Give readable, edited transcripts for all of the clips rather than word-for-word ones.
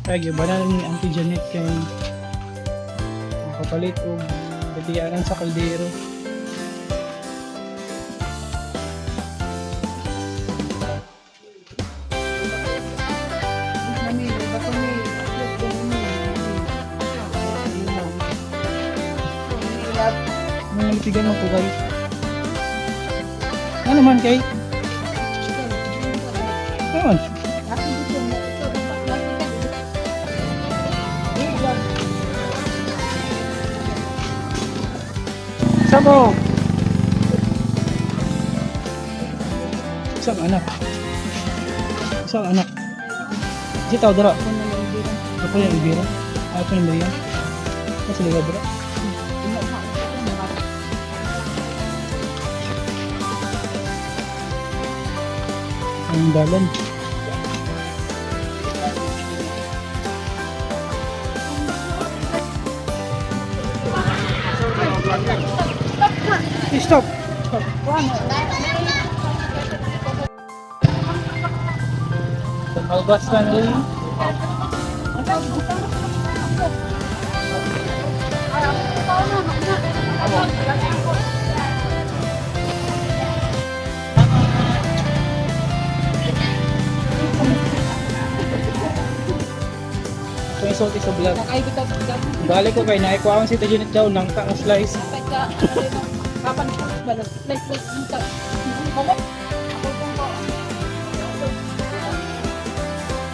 Kaya gibanan ni Auntie Janet kay makapalit og batianan sa kaldero. Anong nalitigan mo po kay? Ano man kay? Ano man? Samo! Isang anak. Isang anak. Si tao dara. Ako yung Elvira. Ako yung Maria. Ako sila dara. Ang dalan. Hey, stop! Stop. Malbas na rin. Ito yung salty sa vlog. Balik ko kay naikuha si Tajinet daw ng tang slice.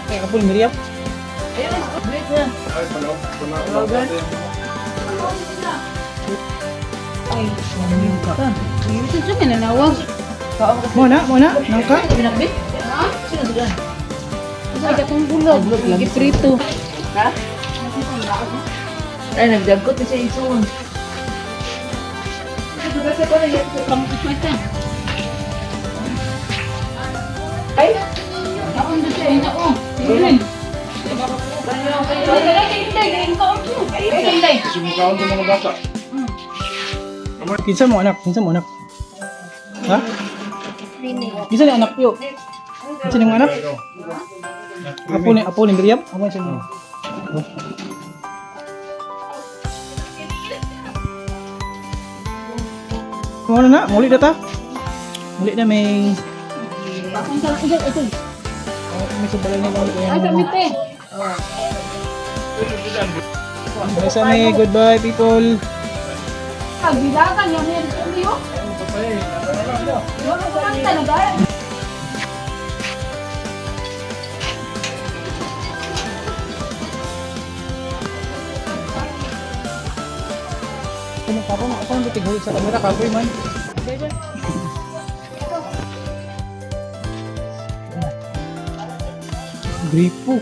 Kaya kapul Miriam. Mo na, nangka. Giprito. Ay, nagdagkot na siya isuon. Sumukaon sa mga bata. Kinsa mo anak? Kinsa mo anak? Ha? Kinsa ni anak yo? Kinsa ni mo anak? Apo ni Miriam? Apo ni mo. Oh. Mo na na, muli na ta. Muli na may. Oh, may subalan ni mo. Ay, kamite. Bye sa may goodbye people. Kabilagan yung meron ko. Talaga. Ano pa ako ako ang tighol sa camera kapoy man. Gripo.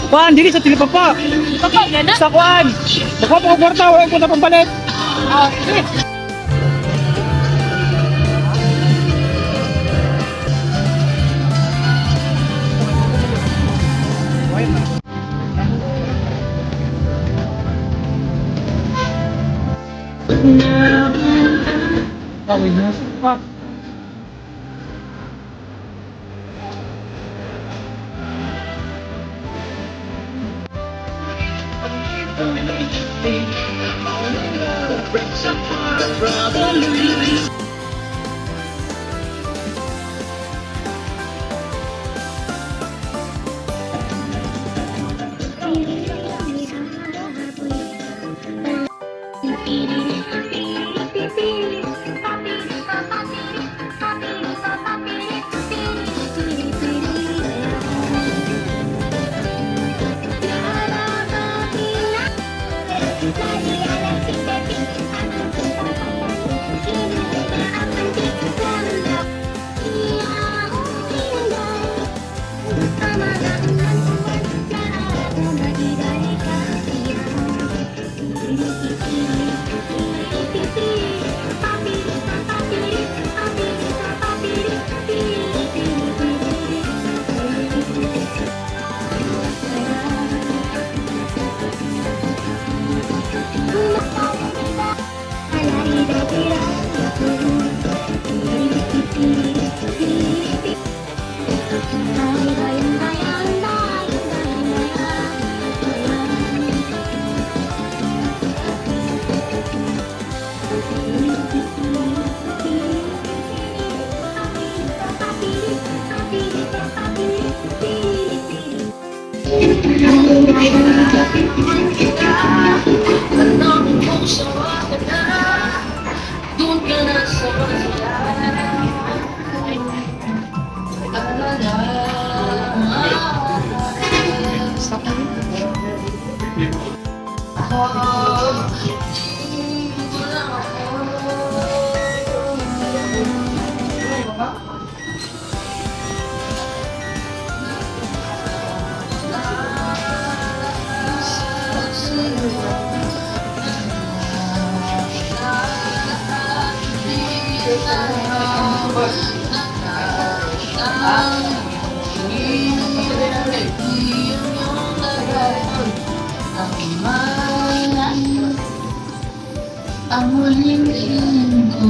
Kuan, dili sa tilipapa. Papa, gana? Sa kuan. Nakuha pa ko kwarta, wala ko na pampalit. Ah, sige. Tawid na. Fuck. Ang muling hiling ko,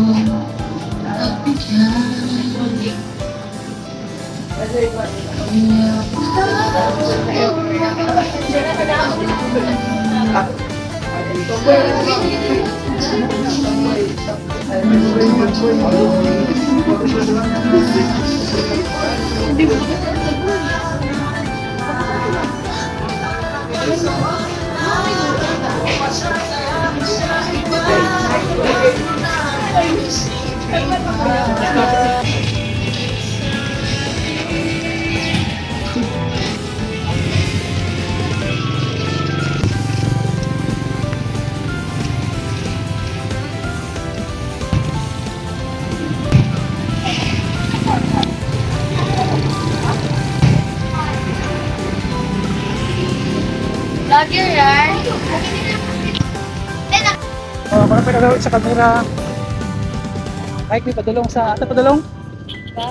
pagbigyan. Love you, Rar. Oh, ako na pinagawa sa camera. Ay, may padulong sa... Ata padulong?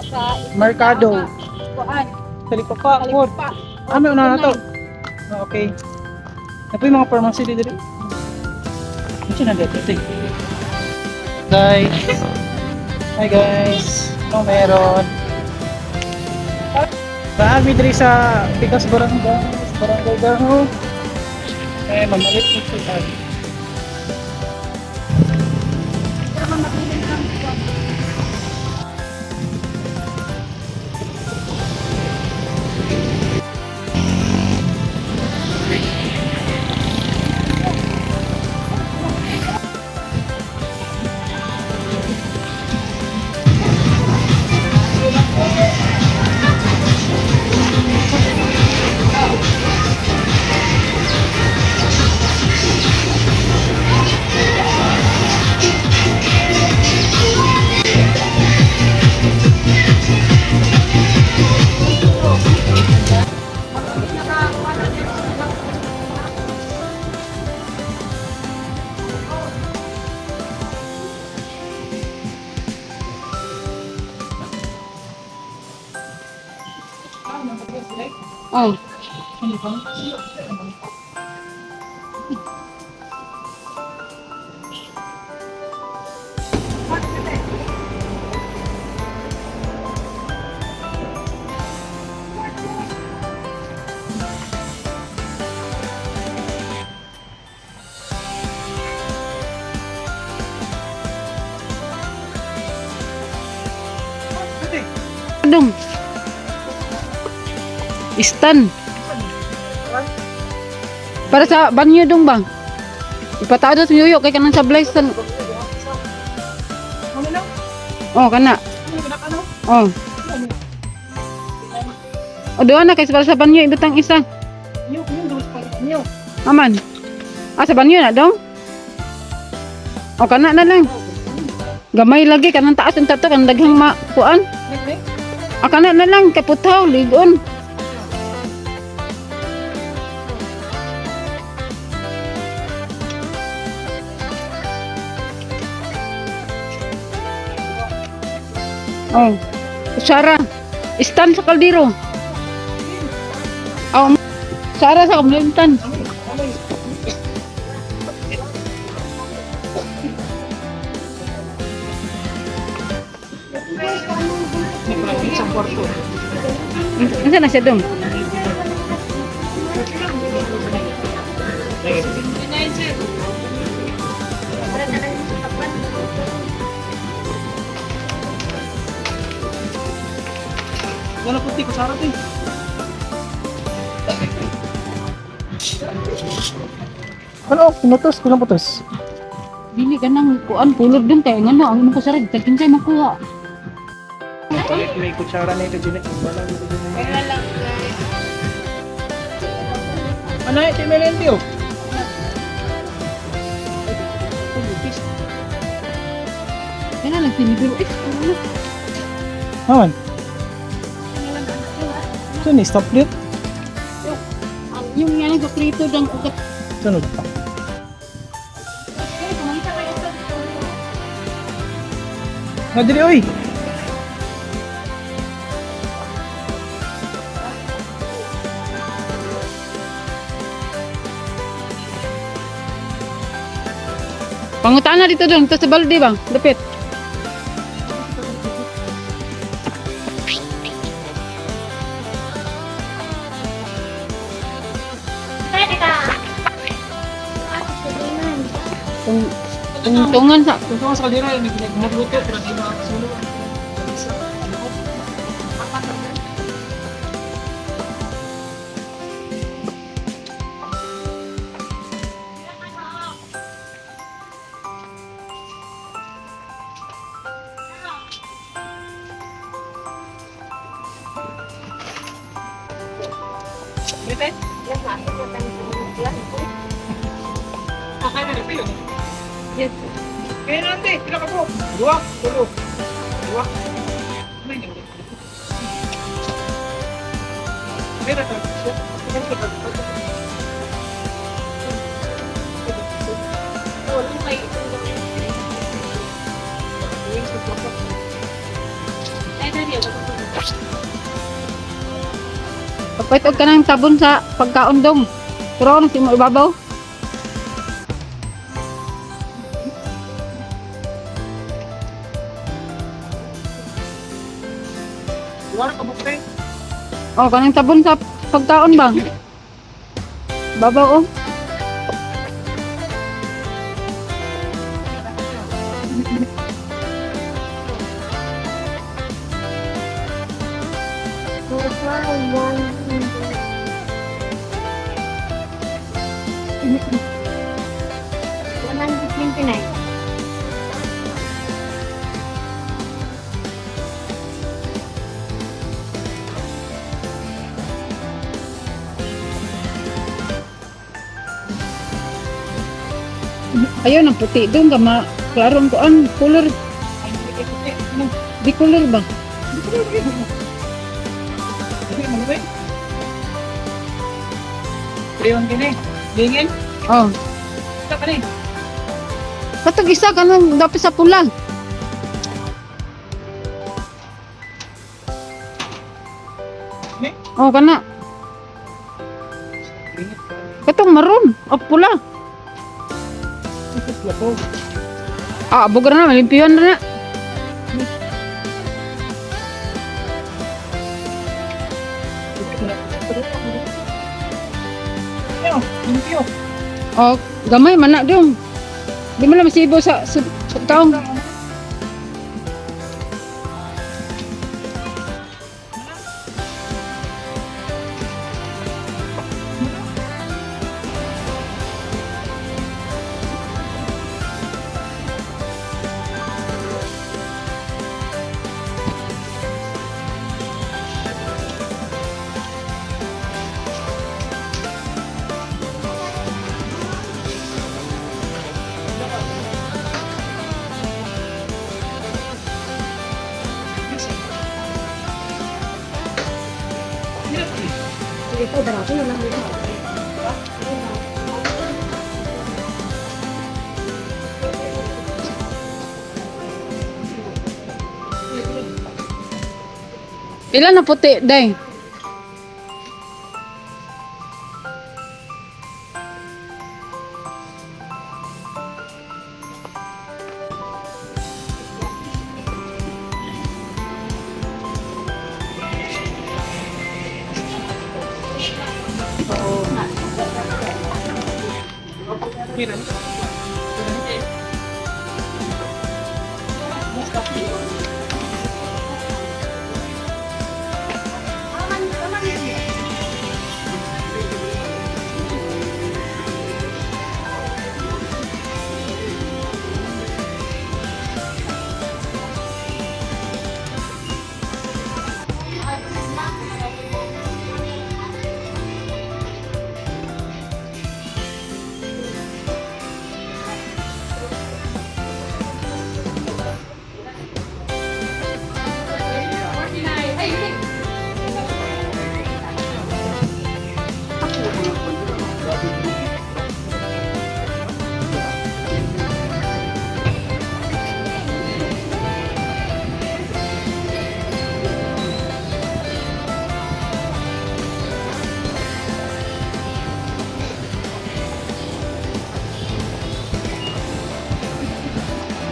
Sa Mercado. Kuan. Talipapa. Port. Ah, may una na to. Ah, okay. Ano po yung mga pharmacy dito dito? Ano siya nandito? Ito eh. Guys. Hi guys. Ano meron? Baagi diri sa Pikas Barangay. Barangay Gaho. Eh, mamalit ko sa Oh. Dong. Istan. Para sa banyo dong ba? Ipatao sa yuyo kay kanang sablay sa. Ano lang? Oh, kana. Ano ka ano? Oh. O doon na kay para sa banyo ibutang isa. Niyo, niyo, dos pa. Niyo. Aman. Ah, sa banyo na dong. O kana na lang. Gamay lagi kanang taas ang tato kanang daghang makuan. Nek, nek. Ah, kana na lang kay putaw ligon. Oh. Sara, stand sa kaldero. Oh, Sara sa kumlimtan. Isang kwarto. Unsa na siya dong? Wala puti ko sarap eh. Ano? Pinutos? Kulang putos. Dili ka nang kuan pulog dun kay ngano ang imong kusarag tag kinsay makuha. Palit may kutsara na ito, Jeanette. Wala dito, Jeanette. Ano ito, may lente oh. Na lang tinidor. Eh, ano? Naman. So ni stop lit. Yung nga nagkakrito dang ugat. Sunod. Nga dili oy. Pangutana dito dong, ito sa balde ba? Dapit. Tung tungtungan sa Tungtungan sa kaldero nagmagluto pero di makasulo. Yes. Kaya natin, pila ka po? Dua, tulo. Dua. Kapit og kanang sabon sa pagkaon dong. Pero ano si mo ibabaw? Dua ka bukay. Oh, kanang sabon sa pagkaon bang? Babaw oh. Ayun ang puti dong kama klaro ang kuan color. Di color ba? Leon kini. Dingin. Oh. Kita kani. Katong isa kanang dapat sa pula. Ni? Oh, kana. Dingin. Katong maroon o pula. Ah, bugar na malimpihan na. Na. Ayo, limpyo. Oh, gamay man na dong. Di man lang masibo sa pagkaon. Pila na puti, day?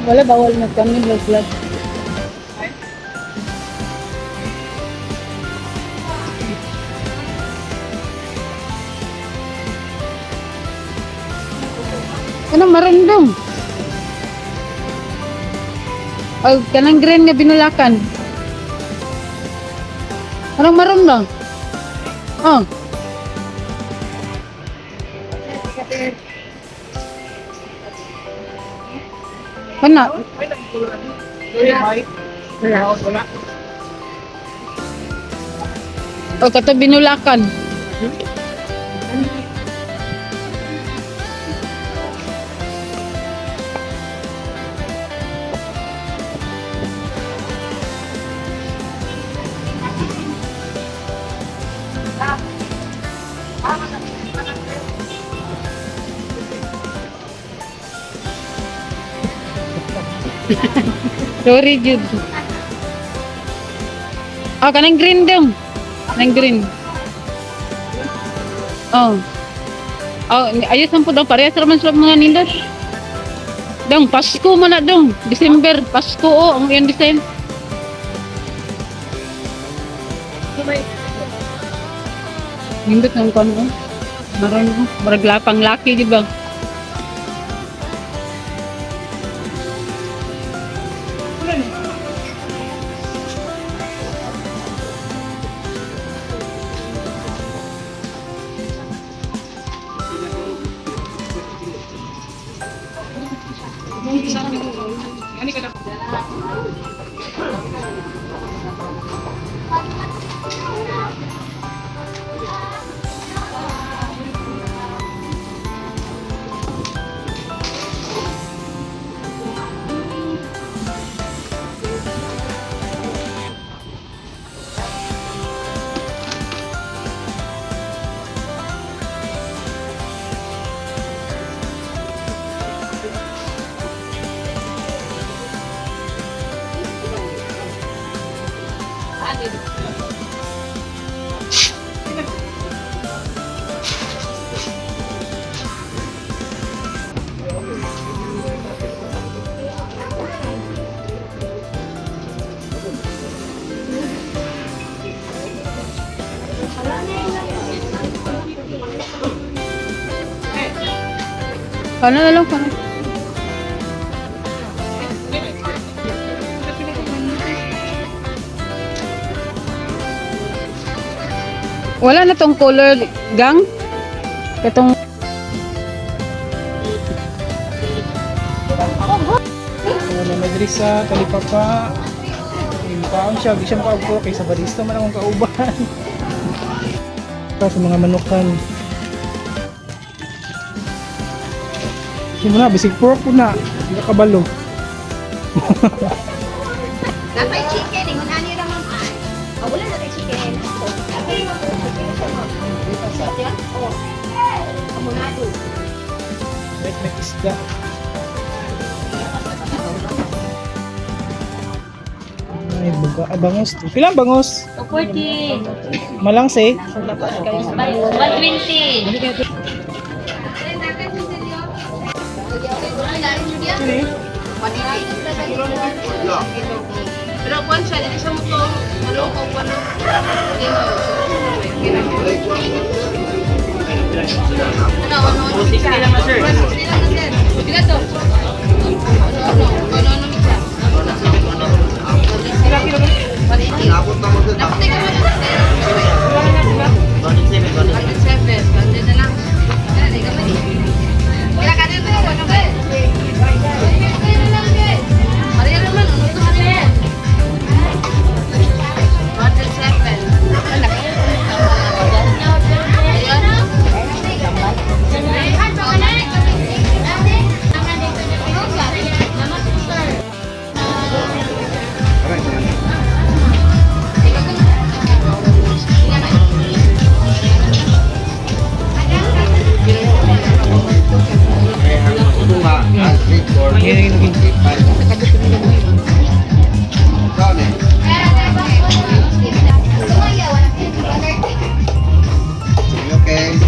Wala, bawal magkami vlog vlog. Ano marundong? Ay, kanang green nga binulakan. Anong marundong? Oh. Kana, Wala. Wala. o kato binulakan. Sorry, Jude. Oh, kanang green dong. Kanang green. Oh. Oh, ayos ang po daw. Parehas raman sila mga nindot. Dong, Pasko mo na dong. December, Pasko oh, ang iyong design. Nindot ng kon oh. Maron oh. Murag lapang laki di ba? Ano na lang parang. Wala na tong color gang. Katong Wala na diri sa talipapa. Yung siya, di siya makaupo kay sa barista man akong kauban. Pa sa mga manukan. Hindi mo na, bisig pork po na. Hindi ka kabalo. Napay chicken, ingon ani ra ma'am ay. Ah, wala na kay chicken. Napay chicken siya ma'am. Yan? Oh. Amunado. Wait, may isda. Ay, buga. Ah, bangos. Pila ang bangos? 240. Malang say. 120. Pero kuan siya, dili siya mo to. Ano ko kuan. Ano, ano, ano? 60 lang sir. 60 lang na sir. Pila to? Ano, ano, ano, ano, siya? 180. Napatay ka mo na sir. 107. 100 na lang. Dali ka man. Pila ka din, ano ba? Maria naman, ano to sir? 107. Okay.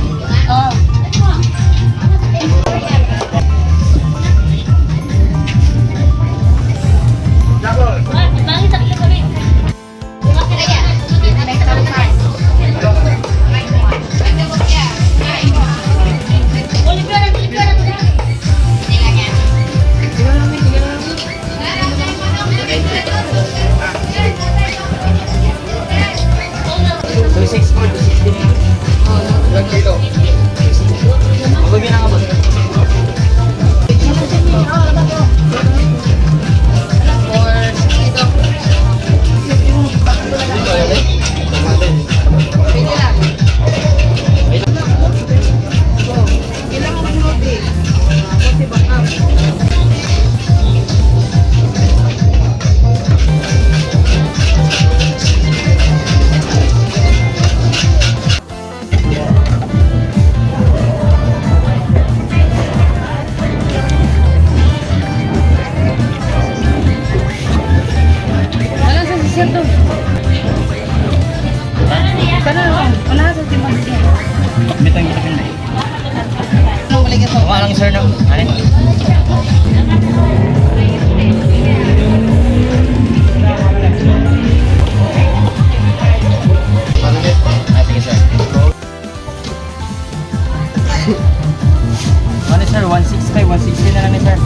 160 na lang ni sir.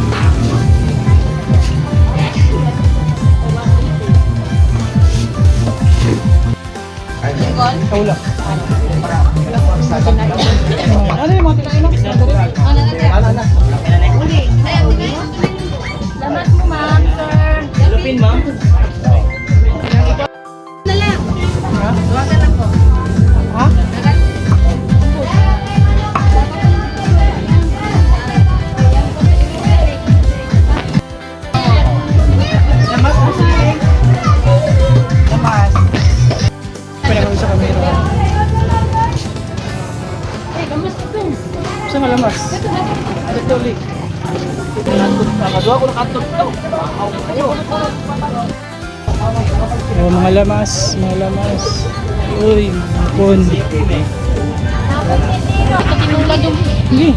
Kaula. Ano yung mga tinain? Lamat mo, ma'am, sir. Lupin, ma'am. Na lang. Ha? Tawagan lang po. Ha? Lamas mo si Lamas. Pwede ko sa kamera. Ay, gamas ito. Sa nga lamas? Ito ulit. Oh, mga lamas, mga lamas. Uy, hapon. Tinula dong. Hindi.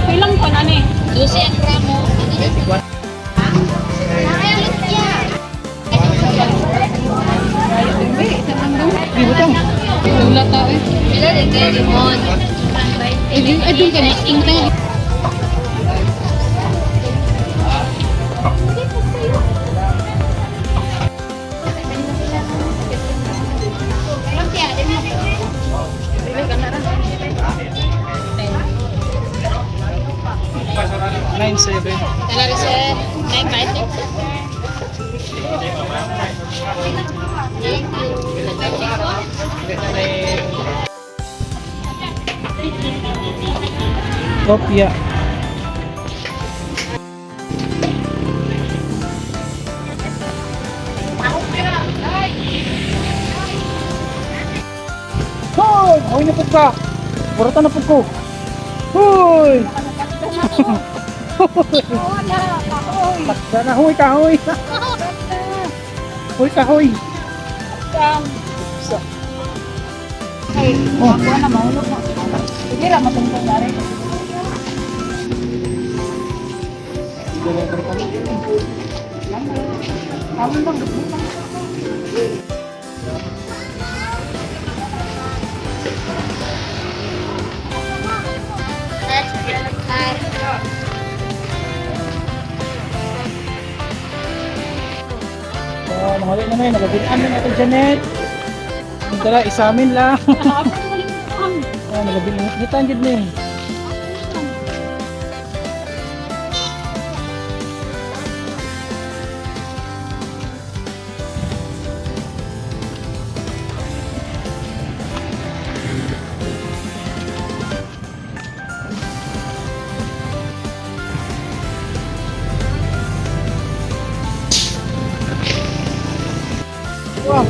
Pilang ko na ni? 12 ang gramo. Hindi, butang. Tinula ta eh. Pila din kayo limon. Eh, ay, doon ka na. Tingnan. 9-7. Talaga sir. 9.5. Kopya. Hoy! Hoy na po ka! Burata na po ko! Hoy! Takda na, hoy kahoy! Hoy kahoy! Sa. Ay, Oh. ako na mahulog na. Sige ra matungtong na rin. Tama bang? Oh, mga na na yun. Nagabilaan na natin, Janet. Ang dala, isamin lang. Oh, nagabilaan. Kita ang gid na eh. Wow.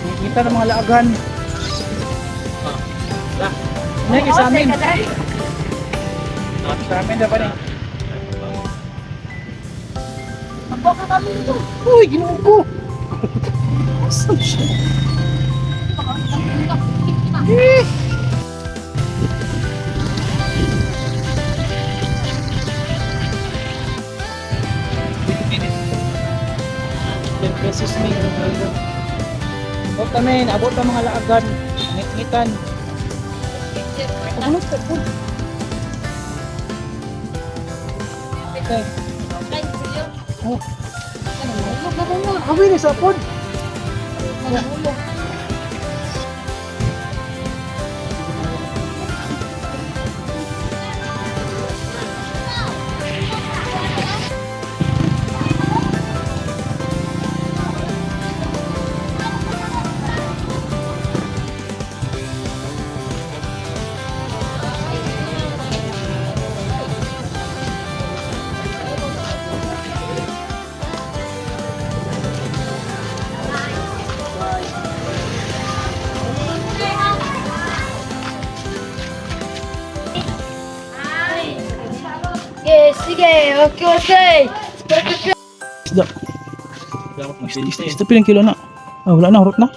Nakikita ng mga laagan. Nek, isa amin. Sa amin dapat eh. Magboka kami dito. Uy, ginoo ko! Saan siya? Eh! ₱10 may. Abot kami, abot ang mga laagan. Ngit-ngitan. Pagulot, pagulot. Okay. Oh. Kami ni sa pod. Sige, sige. Okay, okay. Isda. Isda, isda pilang kilo na. Ah, wala na, hurot na.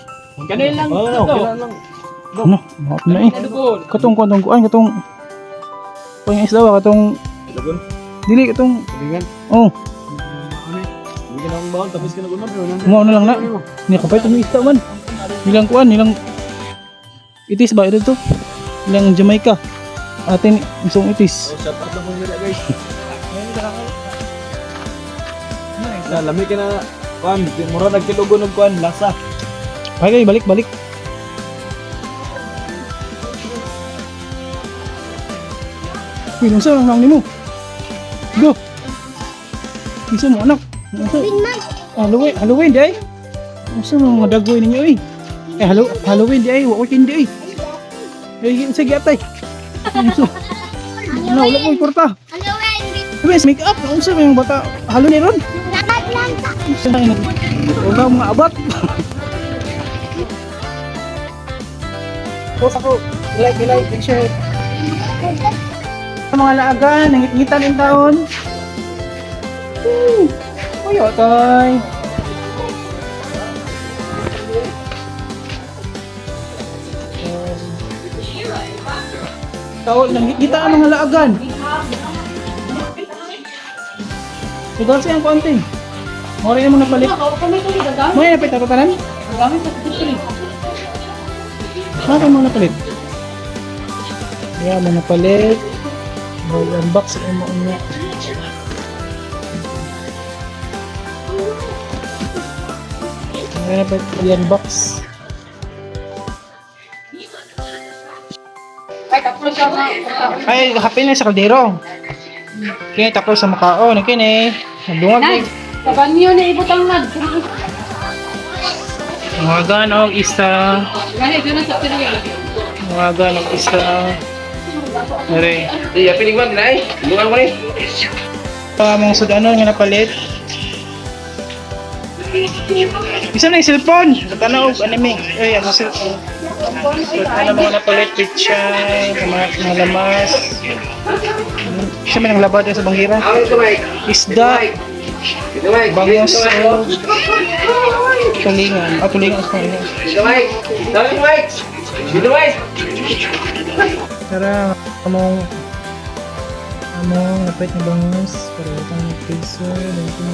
Ganun lang. Ano, hurot na eh. Katong katong kuan katong kuan yung isda ba katong Lagun? Dili katong Tulingan? Oh, Hindi ka na akong bawal, tapos ka na gumab. mao na lang na. Ni kapay tong isda man. Nilang kuan, nilang Itis ba ito to? Ilang Jamaica. Atin isong itis. Oh, shout out lang nila, guys. Na lami ka na kuan, mura nagkilugo og kuan lasa. Ay, balik balik. Uy, unsa lang nang nimo? Go. Isa mo anak. Unsa? Halloween, Halloween di ay. Unsa mo mga dagoy ninyo oy? Eh, Halloween di ay, wa ko kindi oy. Eh, sige atay. Unsa? Na wala ko kwarta. Wes make up, unsa may mga bata Halloween ron? Unsa na wala mga abat. Post ako, like, like, and share. Mga laagan, nangit-ngitan in taon. Uy, otay. Tao, nangit-ngita ang mga laagan. Sugal siya ang konti. Mori na mo napalit. Mori na napalit, tanan? Bakit mo napalit? Yeah, mo napalit. Mag-unbox mo niya. Mori na napalit i-unbox. Ay, tapos siya na. Ay, happy na sa kaldero. Kini tapos sa makaon, kini. Nagdungag Nay, sa banyo ni ibutang nag. Mga og isa, Gani doon sa tiri. mga og isa. Dere. Di, pinig man dinay. Dungan ko ni. Pa mga sudanon nga napalit. Isa na yung cellphone. Tanaw og anime. Ay, ang cellphone. Ano mga napalit pichay, mga lamas. Isa may nanglaba din sa banggira. Ang ito, Mike. Isda, Dito, Mike. bangos, og tulingan. Ah, tulingan sa kanila. Dito, Mike. Dito, Mike. Dito, Mike. Tara, among among napit na bangus para itong piso, dito.